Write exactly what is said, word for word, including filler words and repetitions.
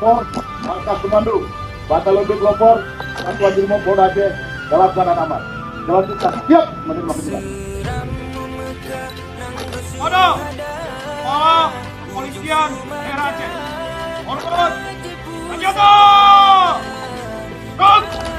Por, markas komando, Batalion B Pelopor, Satuan Brimob Polda Aceh, dalam keadaan aman. Dalam kita siap menerima kejutan. Pada para kepolisian daerah Aceh. Hormat. Senjata! Gas!